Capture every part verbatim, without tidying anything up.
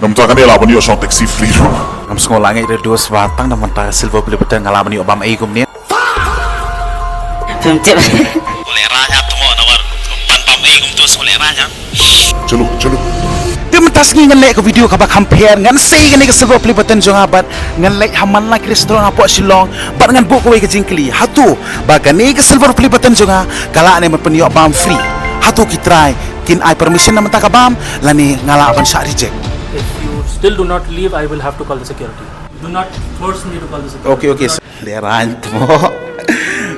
Namta kane lah ban ïoh shong taxi free ruh. Ngam sngew lah ngeit re dos ba tang namta silver play button nga lah ban ïoh bam ei kumne. Phim tip. Boleh ranya temo nawar. Pan bam ei kum tu boleh ranya. Chalo, chalo. Te mynta sngi ngan leh ka video kaba kham pher, ngan sei kane ka silver play button jong nga bad ngan leit ha man la ki restaurant hapoh Shillong bad ngan buh kawei ka jingkylli. Hato ba kane ka silver play button jong nga ka lah ne ban pynïoh bam free? Hato ki trai kin ai permission na mynta ka bam lane nga lah ban shah reject? If you still do not leave, I will have to call the security. Do not force me to call the security. Okay, okay. Leh rang temo.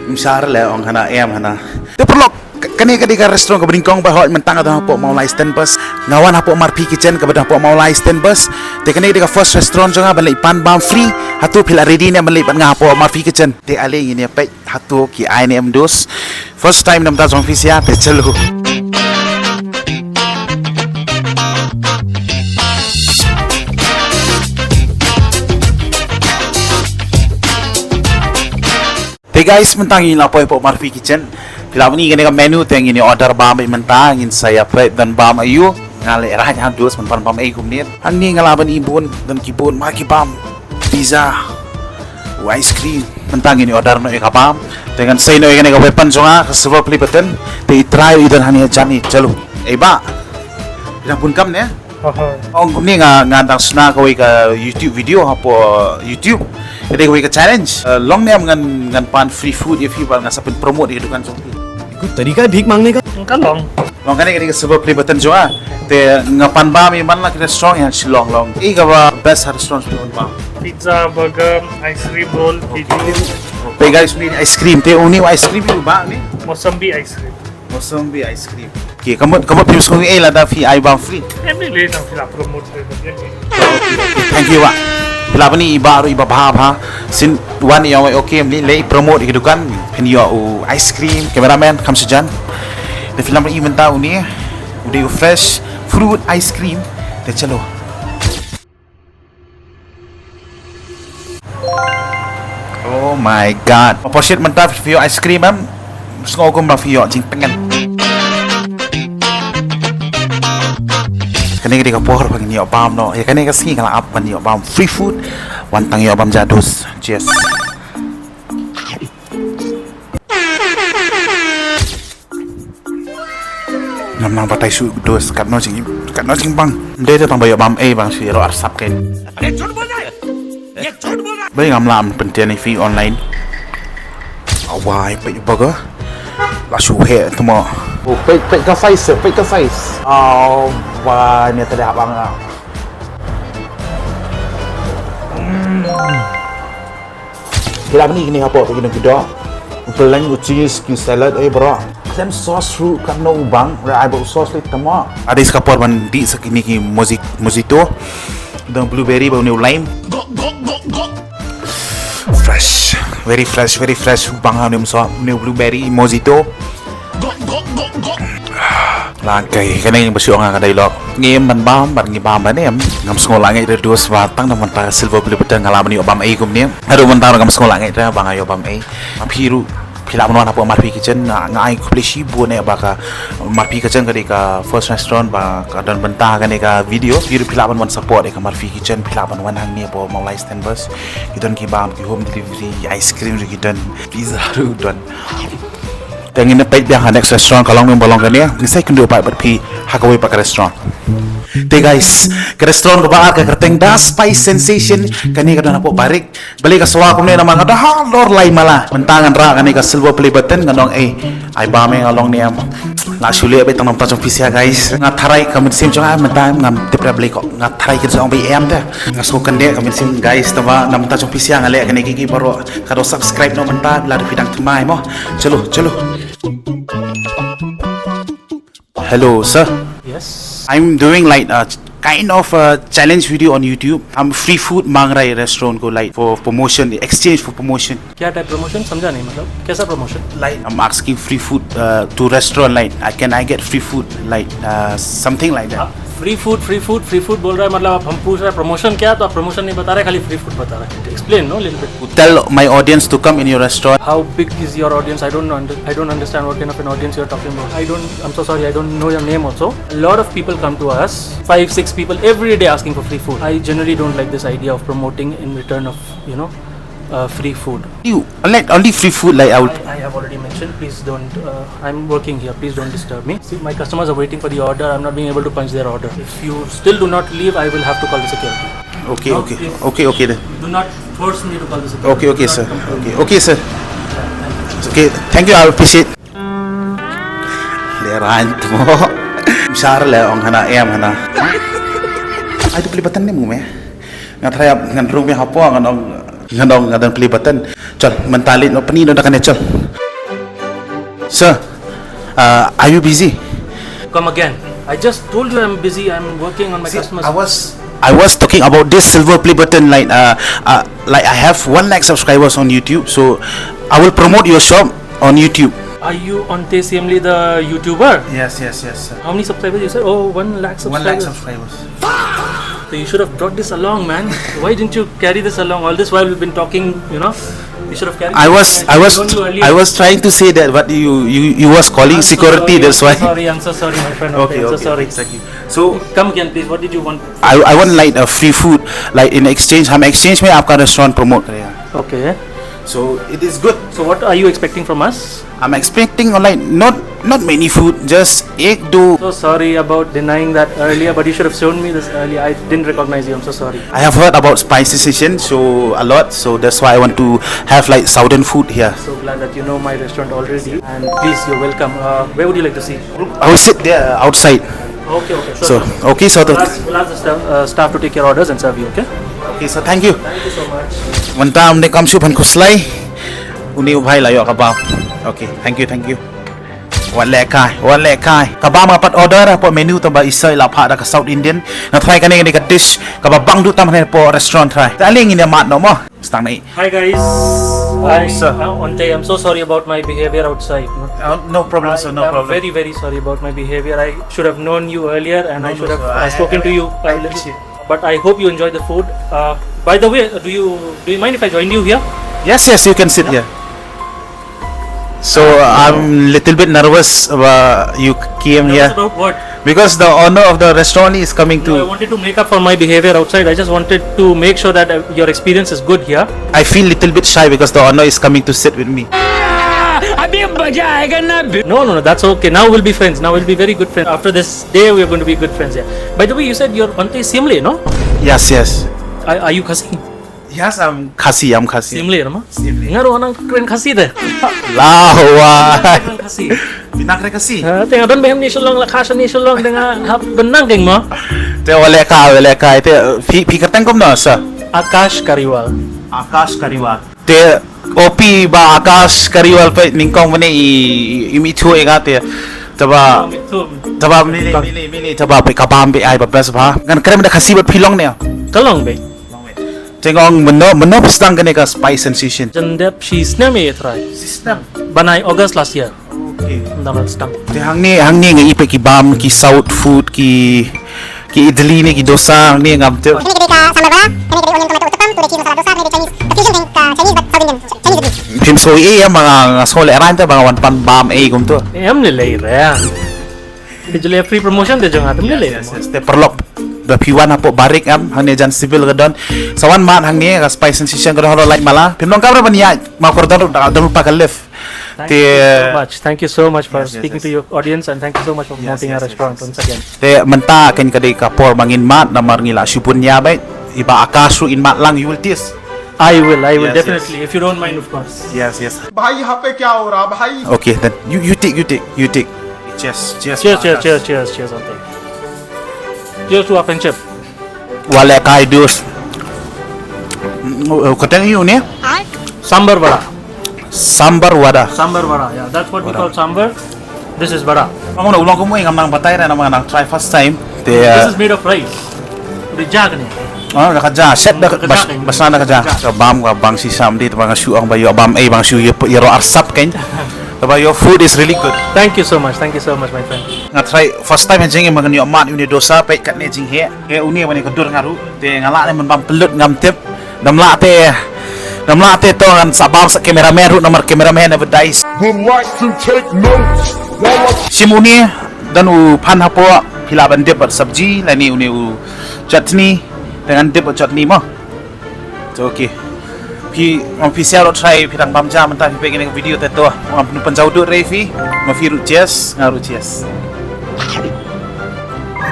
Mshar leh ong hana em hana. Te paralok, kane ka dei ka restaurant kaba nyngkong ba hoi mynta nga don hapoh Mawlai Stand Bus. Nga wan hapoh Marfi Kitchen kaba don hapoh Mawlai Stand Bus. Te kane ka dei ka first restaurant jong nga ban leit pan bam free. Hato phi la ready ne ban leit bad nga hapoh Marfi Kitchen? Te ale ngin ïa peit hato ki ai ne em dos. First time namta jong phi sia te chalo. Te guys, mynta ngi la poi hapoh Marfi Kitchen. Phi lah ban i kane ka menu te ngin order bam mynta ngin sa ïa peit don bam aiu. Nga leh rah ha dos mynta bam ei kumne. Hangne nga lah ban i bun don ki bun mar ki bam. Pizza. U ice cream. Mynta ngin order noh ïa ka bam. Te ngan sei noh ïa kane ka weapon jong nga ka silver play button. Te i trai i don hangne jan i chalo. Ei ba. Ina bun kam ne? Ong kumne nga nga dang sna kawei ka YouTube video hapoh YouTube. Ka dei kawei ka challenge. Eh, long ne em ngan ngan pan free food ïa phi ba ngan sa pyn promote ïa ka dukan jong phi. Kut tarika hai bhik mangne ka. Ka long. Long kane ka dei ka silver play button jong nga. Te nga pan bam ïa man la ki restaurant ha Shillong long. Ei kaba best ha restaurant Shillong ba. Pizza, burger, ice cream roll, pizza. Te guys, ni ice cream te uni ice cream ïa ba ni. Mosambi ice cream. Mosambi ice cream. Okay, ka mut ka mut phim sngewthuh ei lada phi ai bam free. Em ni le nang phi la promote le. Thank you ba. Phi lah ban i ba ruh i ba bha bha. Sien wan ïa wei okay em ni le promote ïa ka dukan. Phin ïoh u ice cream, cameraman kham shu jan. Te phi lah ban i mynta uni. U dei u fresh fruit ice cream. Te chalo. Oh my god. Appreciate mynta phi ïoh ice cream em. Sngew kum ba phi ïoh jingtngen. Kane ka dei ka por ba ngin ïoh bam noh. Ïa kane ka sngi ka la ap ban ïoh bam free food. Wan tang ïoh bam ja dos. Cheers. Ngam nang batai shuh dos katno jing katno jingbang. Ym dei tang ba ïoh bam ei bang shu ïaroh arsap kein. Bai ngam lah ban pyntian ïa phi online. Awai peit ba ka. La shu heh tmo. Oh peit peit ka size peit ka size. Awai ne tadi abang ah. Ki la bani kini hapoh kini kido. U peleng u cheese ki salad eh bro. Klem sauce ruh katno u bang. Ra ai ba u sauce leh tama. Ada is ka por ban dih sa kini ki mozi- mojito. Dang blueberry ba une u lime. Fresh. Very fresh, very fresh. U bang ha une u sauce, une u blueberry mojito. Lang kai kane ba shu ong ka dialogue. Ngim ban bam ban ngi bam ban em. Ngam sngew la ngeit re dos ba tang da mynta silver play button nga la ban ïoh bam ei kumne. Haduh mynta ngam sngew la ngeit re ba nga ïoh bam ei. Phi ruh phi lah ban wan hapoh Marfi Kitchen nga ai khublei shibun eh ba ka Marfi Kitchen ka dei ka first restaurant ba ka don bynta kane ka video. Phi ruh phi lah ban wan support eh ka Marfi Kitchen phi lah ban wan hangne hapoh Mawlai Stand Bus. Ki don ki bam ki home delivery ice cream ruh ki don pizza ruh don. Te ngin peit biang ha next restaurant ka long ne ba long kane. Ngin sa ïakynduh pat bad phi ha kawei pat ka restaurant. Te guys, ka restaurant kaba ar ka kyrteng Da Spice Sensation. Kane ka don hapoh Barik. Balei ka swa kumne namar nga da halor lai mala. Mynta ngan rah kane ka silver play button ngan ong eh. Ai bam eh nga long ne em. La shu leh beit tang na bynta jong phi sia guys. Nga tharai ka mynsiem jong nga mynta ngam tip re balei ko. Nga tharai ki jong beit em te. Nga sngewkyndiah ka mynsiem guys tangba na bynta jong phi sia nga leh kane ki ki baroh. Ka do subscribe noh mynta la da phi dang thymmai mo. Chalo, chalo. Hello, sir. Yes. I'm doing like a kind of a challenge video on YouTube. I'm free food मांग रहा है restaurant को like for promotion, exchange for promotion. क्या type promotion समझा नहीं मतलब कैसा promotion? Like I'm asking free food uh, to restaurant like I can I get free food like uh, something like that. Free food, free food, free food बोल रहा है, मतलब आप हम पूछ रहे हैं प्रमोशन क्या, तो आप प्रमोशन नहीं बता रहे, खाली फ्री फूड बता रहे हैं। Explain, no, little bit. Tell my audience to come in your restaurant. How big is your audience? I don't know. I don't understand what kind of an audience you're talking about. I don't. I'm so sorry. I don't know your name also. A lot of people come to us, five, six people every day asking for free food. I generally don't like this idea of promoting in return of, you know, uh, free food. You like only free food, like I would. I, I have already mentioned. Please don't. Uh, I'm working here. Please don't disturb me. See, my customers are waiting for the order. I'm not being able to punch their order. If you still do not leave, I will have to call the security. Okay, okay, okay, okay then. Do not force me to call the security. Okay, okay, sir. Okay, okay, sir. Okay, thank you. I appreciate. Le ran tu mo. Sar le ong hana em hana. Ai tu peli button ni mu me. Nga try ngan rung me hapo ngan ong ngan ong ngan peli button. Chal mentali no peni no dakan chal. Sir, uh, are you busy? Come again. I just told you I'm busy. I'm working on my customers. I was I was talking about this silver play button. Like uh, uh, like I have one lakh subscribers on YouTube, so I will promote your shop on YouTube. Are you Onte Siamli, the YouTuber? Yes, yes, yes, sir. How many subscribers you said? Oh, one lakh subscribers. One lakh subscribers. So you should have brought this along, man. Why didn't you carry this along? All this while we've been talking, you know. You should have carried. I was, I was, I was trying to say that, but you, you, you was calling security. That's why. I'm so sorry, I'm so sorry, my friend. Okay, okay, okay, thank you. So come again, please. What did you want? I, I want like a free food, like in exchange. हम exchange में आपका restaurant promote करें. Okay. So it is good. So what are you expecting from us? I'm expecting like not not many food, just ek do. So sorry about denying that earlier, but you should have shown me this earlier. I didn't recognize you. I'm so sorry. I have heard about Spicy Session so a lot, so that's why I want to have like southern food here. So glad that you know my restaurant already. And please, you're welcome. Uh, where would you like to see? I will sit there outside. Okay, okay, sure. So, okay, so we'll ask, we'll ask the staff, uh, staff to take your orders and serve you, okay? Okay, so thank you. Thank you so much. Mynta ym dei kam shuh ban khuslai. Uni u bhai la ïoh kebab. Okay, thank you, thank you. Wat leh kai, wat leh kai. Kebab nga pat order hapoh menu tang ba i sir i la phah da ka South Indian. Nga try kane kane ka dish kaba bang duh tam hapoh restaurant try. Te ale ngin ïa mad noh mo. Stang na i. Hi guys. Oh, hi, sir. Uh, Onte, I'm so sorry about my behavior outside. Uh, no problem, sir. No problem. I'm very, very sorry about my behavior. I should have known you earlier, and no, I should have, uh, spoken to you. I, I, I appreciate. But I hope you enjoy the food. Uh, by the way, do you do you mind if I join you here? Yes, yes, you can sit here. So I'm little bit nervous about you came here. Nervous about what? Because the owner of the restaurant is coming to. No, I wanted to make up for my behavior outside. I just wanted to make sure that uh, your experience is good here. I feel little bit shy because the owner is coming to sit with me. अभी मजा आएगा ना. No, no, no, that's okay. Now we'll be friends. Now we'll be very good friends. After this day, we're going to be good friends, yeah. By the way, you said you're Onte Siamle, no? Yes, yes. Are, are you Khasi? Yes, I'm Khasi, I'm Khasi. Siamle, no? Siamle. Nga ruh nga kren Khasi te. Lah, wah. Kren Khasi. Phi nang kren Khasi? Ha, te nga don ba hem ni Shillong, la kha sha ni Shillong, te nga hap ban nang keng mo. Te wat leh kai, wat leh kai, te phi, phi kyrteng kumno, sir? Akash Kariwal. Akash Kariwal. Te, o phi ba Akash Kariwal phi nyngkong mynne i, i, i mih thuh ïa nga te. Te ba, te ba mih lei, mih lei, mih lei, te ba phi kaba phi ai ba best ba. Ngan kren da Khasi bad phi long ne. Ka long beit. Te nga ong mynno, mynno phi sdang kane ka Spice Sensation? Jan dep shi snem ïa trai. Shi snem. Bnai August last year. Okay. Ynda nga sdang. Te hangne, hangne nga i peit ki bam, ki South food, ki, ki idli ne, ki dosa, hangne ngam tip. Kane ka dei ka sambar vada, kane ka dei onion tomato uttapam, tu dei cheese masala dosa, kane dei Chinese, ka fusion thing, ka Chinese but South Indian, Chinese idli. Phim sngew ei ïa ma nga, nga sngew lehraiñ te ba nga wan pan bam ei kumto. Em lei lei re. Te ju leh free promotion te jong nga, te em lei lei. Yes, yes, yes. Te paralok ba phi wan hapoh Barik em, hangne jan civil ka don. Sa wan mad hangne ka Spice Sensation ka don halor Laitumkhrah. Phim long kam re ban ïaid, ma kordon ruh da dang pa ka lift. Thank you so much. Thank you so much for speaking to your audience and thank you so much for promoting our restaurant once again. Te mynta kan ka dei ka por ba ngin mad namar ngi la shu bun ïa beit. I Bah Akash ruh in mad lang, you will taste. I will, I will definitely, if you don't mind, of course. Yes, yes. भाई, यहाँ पे क्या हो रहा, भाई? Okay, then you, you take, you take, you take. Cheers, cheers, cheers, cheers, cheers, cheers, Ante. Cheers to our friendship. Wat leh kai dus. Kata ngi une? Sambar vada. Sambar vada. Sambar vada, yeah. That's what we call sambar. This is vada. Ngam long kumno, ngam nang batai re namar nga nang try first time. This is made of rice. Ri ja kane. Oh, da ka ja, set da ka ja. Ka bam ka bang shisha mynta ba nga shu ong ba ïoh bam ei ba nga shu ïa ro arsap kan. Taba, your food is really good. Thank you so much. Thank you so much, my friend. Nga try first time ha jingim ba ngan ïoh mad ïa une dosa, peit katne jingheh. Te une bad une ka dur nga ruh. Te nga lah ne ban bam pynlut ngam tip. Dam lah te, dam lah te to ngan sa bam sa cameraman ruh, namar cameraman never dies. Would like to take notes while I Shim une, don u phan hapoh, phi lah ban dip bad sabji, lane une u chutney, te ngan dip bad chutney mo. To, okay. Phi, ong phi siar try, phi dang bam ja mynta, phi peit kane ka video te to. Ong pynjaw dud re phi, ma phi ruh cheers, nga ruh cheers.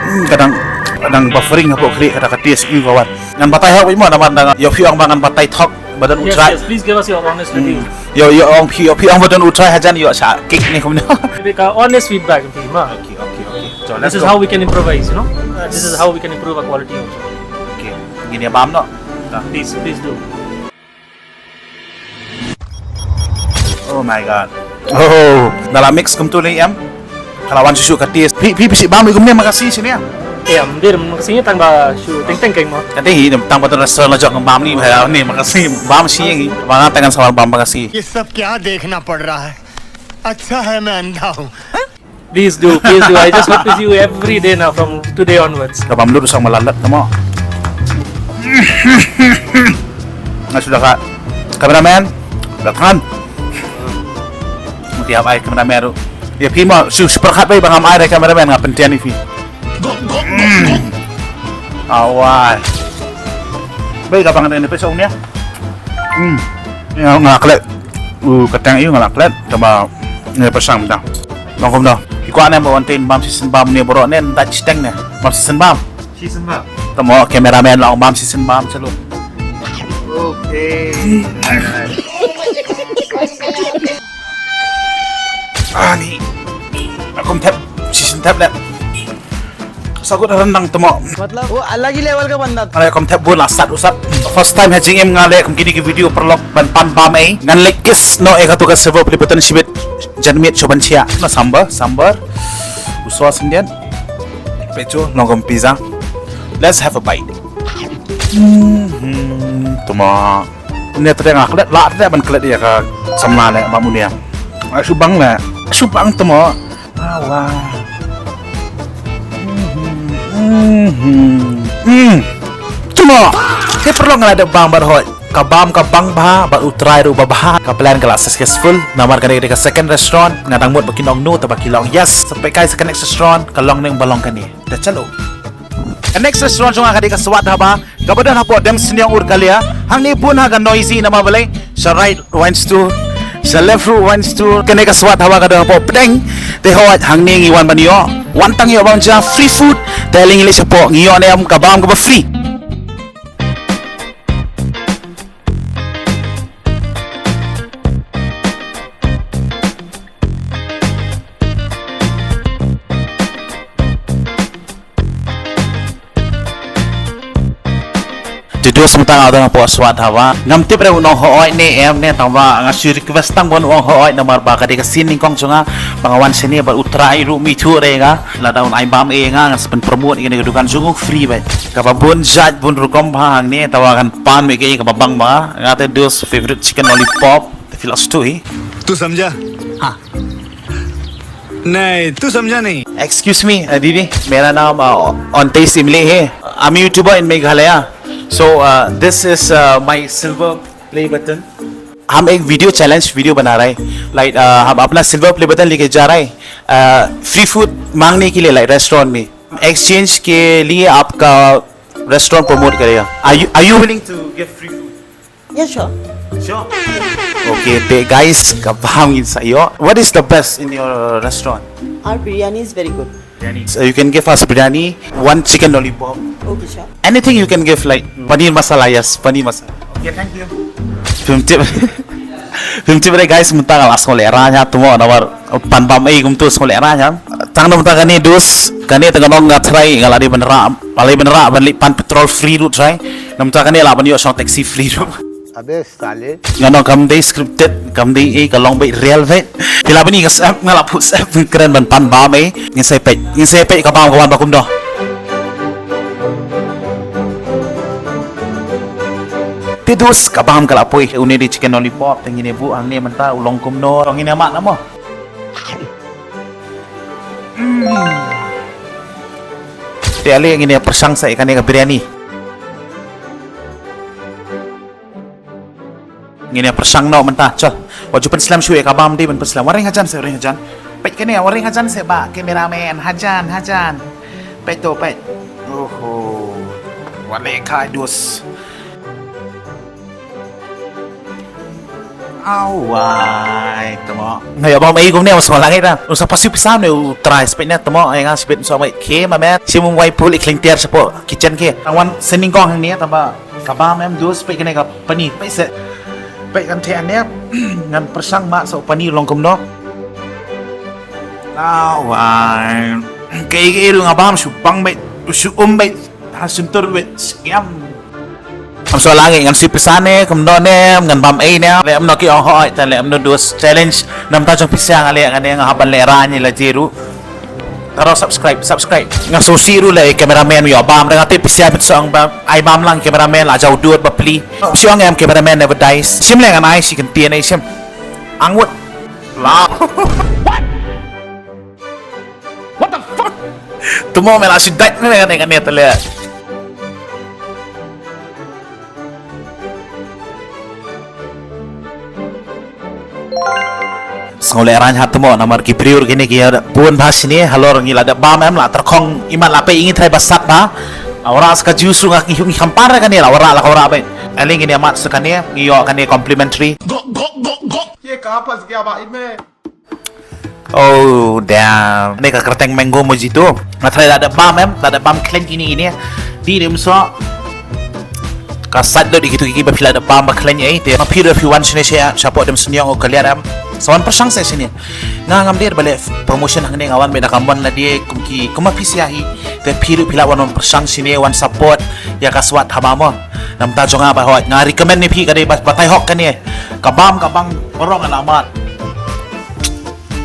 Hmm, ka dang, ka dang buffering hapoh khlieh, ka dang ka taste, ui kawan. Ngan batai hok mo, namar dang, ïoh phi ong ba ngan batai thok, ba don u Yes, try. Yes, please give us your honest Hmm. review. Ïoh, ïoh ong phi, ïoh phi ong ba don u try hajan, ïoh sa kick ne kumno. Maybe ka honest feedback phi ma. Okay, okay, okay. So, let's This is go. How we can improvise, you know? This is how we can improve our quality also. Okay. Ngin ïa bam noh. Dah. Please, please do. Oh my God. Oh, da la mix kumtu lei em. Ka la wan shuh shuh ka taste. Phi, phi, phi shu bam kumne, makasih sini ya. Em, dir makasih tang ba shu teng teng keng mo. Ka dei hi tang ba tu restaurant la jong bam ni, bha ni, makasih bam sini. Ba nga tang sa bam, makasih. ये सब क्या देखना पड़ रहा है? अच्छा है मैं अंधा हूँ। Please do, please do. I just hope to see you every day now from today onwards. Ka bam lut u song ma la lat tamo. Nga shu da ka. Cameraman, datang. Mesti ap ai cameraman ruh. Ïa phi mo, shu, shu pyrkhat bai ba ngam ai da cameraman, nga pyntian ïa phi. Awai. Bai ka bang da ni pesa ong nia. Hmm. Ïa nga klet. U katang ïa nga la klet. Taba ni pesa mynta. Long kumno. Phi kwah ne ba wan tei bam shisien bam ne baroh ne, nda chiteng ne. Bam shisien bam. Shisien bam. Tamo cameraman la ong bam shisien bam, chalo. Okay. Ani. Akum thep, shisien thep le. Sa kut rendang tamo. मतलब वो अलग ही लेवल का बंदा था। Are kum thep bun la sat u sat. First time ha jingim nga leh kum kine ki video paralok ban pan bam ei. Ngan leh kiss noh ïa katu ka silver play button shibit. Janmiet shuh ban chiah. Na sambar, sambar. U sauce Indian. Pecho, long kum pizza. Let's have a bite. Hmm, tuma. Une te nga klet, la te ban klet ïa ka samla ne, bam une. Shu bang ne. Shu bang tuma. Ah, wah. Hmm. Tuma. Te paralok nga la dep bam bad hoi. Ka bam ka bang bha, bad u trai ruh ba bha. Ka plan ka la successful. Namar kane ka dei ka second restaurant. Nga dang mut ba kin ong no, taba ki la ong yes. Sa peit kai sa ka next restaurant. Ka long ne ba long kane. Te chalo. Ka next restaurant jong nga ka dei ka Swat Dhaba. Kaba don hapoh Demsniang Urkalia. Hangne bun ha ka noisy namar balei. Sha right wine store. Sha left ruh wine store. Kane ka Swat Dhaba ka don hapoh pdeng. Te hoi hangne ngi wan ban ïoh. Wan tang ïoh bam ja free food. Te lei ngi leit shapoh ngi ïoh ne em ka bam kaba free. Te dos mynta nga don hapoh Swat Dhaba. Ngam tip re u nong hoi ne em ne tangba nga shu request tang ban ong hoi namar ba ka dei ka sien nyngkong jong nga ba nga wan shane bad u trai ruh um ithuh re nga. Lada un ai bam ei nga ngan sa pynpromote ïa kane ka dukan jong u free bad. Kaba bun jait bun rukom bha hangne tangba ngan pan mih ïa kaba bang ba nga te dos favorite chicken lollipop. Te phi lah sngewthuh hi. तू समझा? हाँ। नहीं, तू समझा नहीं। Excuse me, uh, दीदी, मेरा नाम, uh, ओंतेई सिमली है। I'm a YouTuber in Meghalaya। So, uh, this is, uh, my silver play button। हम एक video challenge video बना रहे हैं। Like, uh, हम अपना silver play button लेके जा रहे हैं, uh, free food मांगने के लिए, like, restaurant में। Exchange के लिए आपका restaurant promote करेगा। Are you, are you willing to give free food? Yeah, sure. Sure. Okay, te guys, ka bam ngin sa ïoh. What is the best in your restaurant? Our biryani is very good. Biryani. So you can give us biryani, one chicken lollipop. Okay, sure. Anything you can give, like paneer masala, yes, paneer masala. Okay, thank you. Phim tip. Phim tip re guys, mynta nga la sngewlehrain ha, tangba namar pan bam ei kumtu sngewlehrain ha. Tang namar kane dos, kane tang nong nga trai, nga la dei ban rah, la dei ban rah ban leit pan petrol free ruh trai. Namar kane lah ban ïoh shong taxi free ruh. अबे साले। Nga nong kam dei scripted, kam dei ei, ka long beit real beit. Phi lah ban i ka sep, nga lah put sep, kren ban pan bam ei. Ngin sa peit, ngin sa peit ka bam ka wan ba kumno. Te dos ka bam ka la poi. Une dei chicken lollipop, te ngin ïa buh hangne mynta u long kumno. Ngin ïa mad na mo. Te ale ngin ïa pyrshang sa ïa kane ka biryani. Ngin ïa pyrshang noh mynta, chal. Wat ju pynslem shuh ïa ka bam, dei ban pynslem. Wat ring hajan seh, wat ring hajan. Peit kane, wat ring hajan seh ba cameraman, hajan, hajan. Peit to, peit. Oho. Wat leh kai dus. Awai, tengok. Nga ïa bam ei kumne, mas malang ita. Usa pasi pisa ne u try spek ne, tengok, ai nga spek so mai ke ma met. Si mum wai pul i klingter sapo kitchen ke. Ang wan sending kong hang ne, taba ka bam em dus, peit kane ka paneer. Peit se. Peit kan te ane. Ngan pyrshang ma so paneer long kumno. Awai. Ke ke ru nga bam shu bang beit, shu um beit. Ha suntur beit. Yam. Am so langi ngan sip pisa ne, kumno ne, ngan bam ei ne, le amno ki ong hoi, ta le amno dus challenge, nam ta jong pisa nga le, nga ne, nga haban le rani la jeru. Taro subscribe, subscribe. Nga so si ru le cameraman ïa bam, nga te pisa mit so ong bam, ai bam lang cameraman la jaw duot ba pli. Si ong em cameraman never dies. Sim le ngan ai si kan tien ai sim. Angwut. La. What? What the fuck? Tumo me la si dait ne, ne, ne, ne, tele. Sngew leh rang hat mo, namar ki briew kine ki ïa bun bha shane, halor ngi la da bam em, la tyrkhong imat la pei ngi trai ba sat bha. Ora ska juice ruh ngi ngi khampar kane la ora la ka ora bai. Ale ngi ne mat sa kane, ngi ïoh kane complimentary. ये कहाँ फंस गया भाई मैं? Oh damn. Kane ka kyrteng mango mojito. Nga trai la da bam em, la da bam khlaiñ kine kine. Dei ne mynsaw. Ka sait dot ïa kitu ki ba phi la da bam ba khlaiñ ei te. Ma phi ruh phi wan shane sha, shapoh Demsniang u Kalyaram. Sa wan pyrshang seh shane. Nga ngam dei ba leh promotion hangne, nga wan beit da ka mon lade kum ki, kum ma phi sha hi. Te phi ruh phi lah wan, wan pyrshang shane, wan support ïa ka Swat Dhaba mo. Namar ta jong nga ba hoi, nga recommend ne phi, ka dei ba, batai hok kane. Ka bam, ka bam, baroh nga la mad.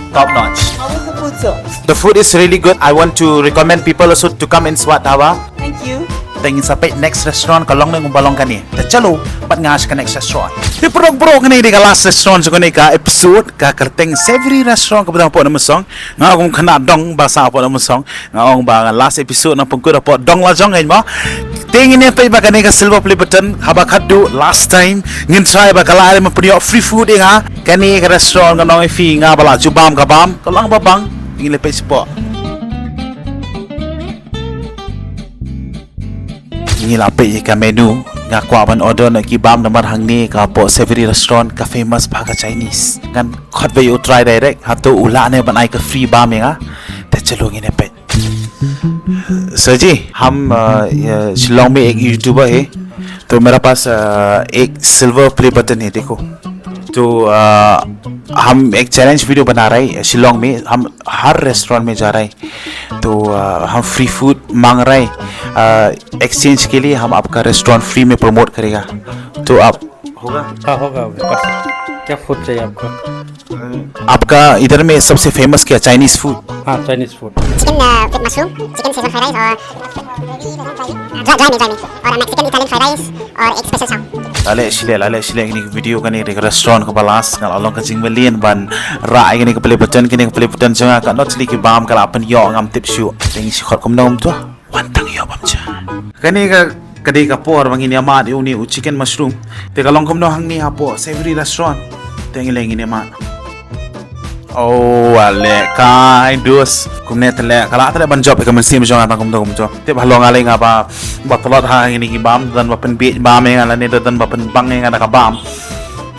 Top notch. How was the food, sir? The food is really good. I want to recommend people also to come in Swat Dhaba. Thank you. Te ngin sa peit next restaurant ka long ne kumba long kane. Te chalo, bad nga sha ka next restaurant. Te paralok, paralok, kane dei ka last restaurant jong kane ka episode, ka kyrteng Savory Restaurant kaba don hapoh Nongmynsong. Nga kum khynnah dong ba sah hapoh Nongmynsong. Nga ong ba nga last episode nang pynkut hapoh dong la jong, eh, mo. Te ngin ïa peit ba kane ka silver play button haba khatduh last time ngin try ba ka la ai ma pynïoh free food ïa nga. Kane ka restaurant nga ong ïa phi, nga ba la ju bam ka bam, ka long ba bang. Ngin ïa peit shapoh. Ngi la peit ïa ka menu, nga kwah ban order na ki bam namar hangne ka hapoh Savory Restaurant ka famous bha ka Chinese. Ngan khot ba ïa u try direct, hato u lah ne ban ai ka free bam ïa nga. Te chalo ngin ïa peit. Sir ji, हम, अ, ये शिलोंग में एक यूट्यूबर है, तो मेरा पास, अ, एक silver play button है, देखो। तो, अ, हम एक चैलेंज वीडियो बना रहे हैं शिलोंग में, हम हर रेस्टोरेंट में जा रहे हैं, तो, अ, हम फ्री फूड मांग रहे हैं, अ, एक्सचेंज के लिए हम आपका रेस्टोरेंट फ्री में प्रमोट करेगा, तो आप होगा? हाँ, होगा, होगा। क्या फूड चाहिए आपको? आपका इधर में सबसे फेमस क्या, चाइनीज फूड? हाँ, Chinese food. Chicken, a, with mushroom, chicken Schezwan fried rice और ड्राई, ड्राई मील, ड्राई मील। और मैक्सिकन इटालियन फ्राइड राइस और एक स्पेशल चाउ। Lale sile, lale sile ini video kane dei ka restaurant kaba last, nga la long ka jingmlien ban rah ïa kane ka play button, kane ka play button jong nga, ka not sile ki bam ka la pynïoh ngam tip shuh. Te ngi shu khot kumno kumto. Wan tang ïoh bam cha. Kane ka, ka dei ka por ba ngin ïa mad ïa une u chicken mushroom. Te ka long kumno hangne hapoh Savory Restaurant. Te ngi leh ngin ïa mad. Oh, ale kai dus. Kumne te leh, ka lah te leh ban jop ïa ka mynsiem jong nga tang kumto kumto. Tip halor nga leh nga ba, ba tlot ha kine ki bam, don ba pynbiej bam ïa nga lane don ba pynbang ïa nga da ka bam.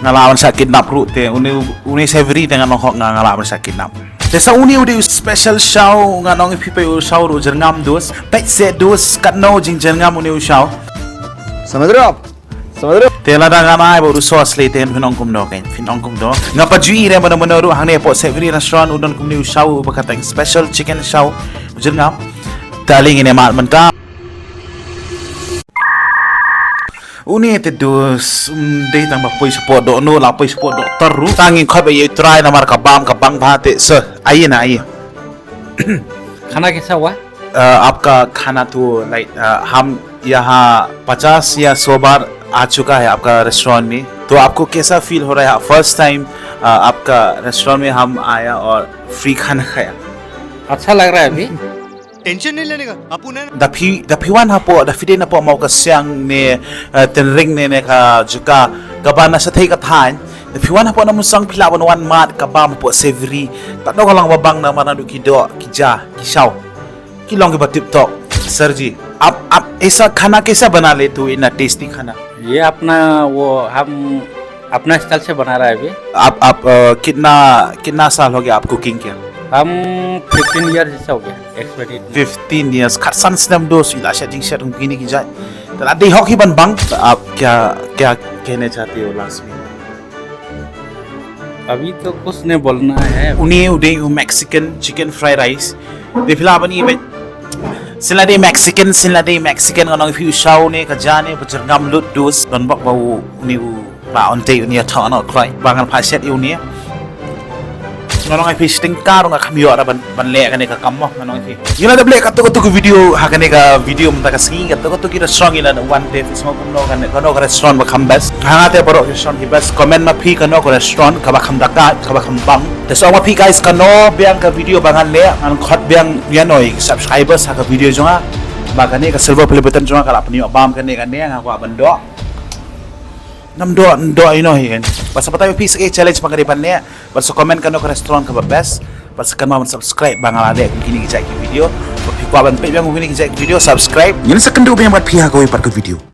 Nga lah ban shah kidnap ruh te, une, une Savory te nga nong hok nga, nga lah ban shah kidnap. Te sa une u dei u special shaw, nga nong ïa phi peit u shaw ruh jyrngam dus. Peit se dus, katno jingjyrngam une u shaw. समझ रहे हो आप? समझ रहे हो? Te lada nga nai ba u sauce lei te phin ong kumno kein, phin ong kumno. Nga pat ju ïohi re mano mano ruh hangne hapoh Savory Restaurant u don kumne u shaw uba kyrteng special chicken shaw u jyrngam. Te ale ngin ïa mad mynta. Une te dus, um, dei tang ba poi shapoh dohnud, la poi shapoh doktor ruh. Tang ngin khot ba ïa u trai namar ka bam ka bang bha te sir. आइए ना, आइए। खाना कैसा हुआ? अ, आपका खाना तो, लाइक, अ, हम यहाँ पचास या सौ बार आ चुका है आपका रेस्टोरेंट में, तो आपको कैसा फील हो रहा है? फर्स्ट टाइम, अ, आपका रेस्टोरेंट में हम आया और फ्री खाना खाया। अच्छा लग रहा है अभी। टेंशन नहीं लेने का, आप उन्हें Da phi, da phi wan hapoh, da phi dei napoh Mawkasiang ne, eh, Tynring ne, ne ka jaka, kaba na shathei ka thaiñ. Da phi wan hapoh Namsong phi lah ban wan mad kaba hapoh Savory. Tang noh ka long ba bang namar naduh ki doh, ki ja, ki shaw. Ki long kiba tip top. Sir ji, आप, आप ऐसा खाना कैसा बना लेते हो, इतना टेस्टी खाना? ये अपना, वो हम अपना स्टाइल से बना रहा है अभी। आप, आप, अ, कितना, कितना साल हो गया आप कुकिंग किया? हम फिफ्टीन ईयर जैसा हो गया, expiry. Fifteen years. Khatsan snem dos ila sha jingshet kum kine ki jait. Te la dei hok hi ban bang. आप क्या, क्या कहना चाहते हो लास्ट में? अभी तो कुछ नहीं बोलना है। Une u dei u Mexican chicken fried rice. Te phi lah ban i ba shin la dei Mexican, shin la dei Mexican, nga ong ïa phi, u shaw ne, ka ja ne, ba jyrngam lut dos, don bok ba u, une u, ba un dei une ïa thok noh kloi. Ba ngan phah shet ïa une. Nga ong ïa phi, shiteng ka ruh nga kham ïoh ruh ban, ban leh kane ka kam mo, nga ong ïa phi. Ngi la dep leh katto katto ka video, ha kane ka video mynta ka sngi, katto katto ki restaurant ngi la dep wan, te phi sngew kumno kane, kano ka restaurant ba kham best. Ha nga te baroh ki restaurant ki best. Comment ma phi kano ka restaurant kaba kham dakhat, kaba kham bang. Te sngewbha phi guys, kano biang ka video ba ngan leh, ngan khot biang ïa noi subscribers ha ka video jong nga. Ba kane ka silver play button jong nga ka la pynïoh bam kane kane, nga kwah ban doh. Ngam doh, doh ïa noi hi kan. Bad sa batai phi sa ka challenge ba nga dei ban leh. Bad sa comment kano ka restaurant kaba best. Bad sa kynmaw ban subscribe ba nga la leh kum kine ki jait ki video. Ba phi kwah ban peit biang kum kine ki jait ki video, subscribe. Ngin sa kynduh biang bad phi ha kawei pat ka video.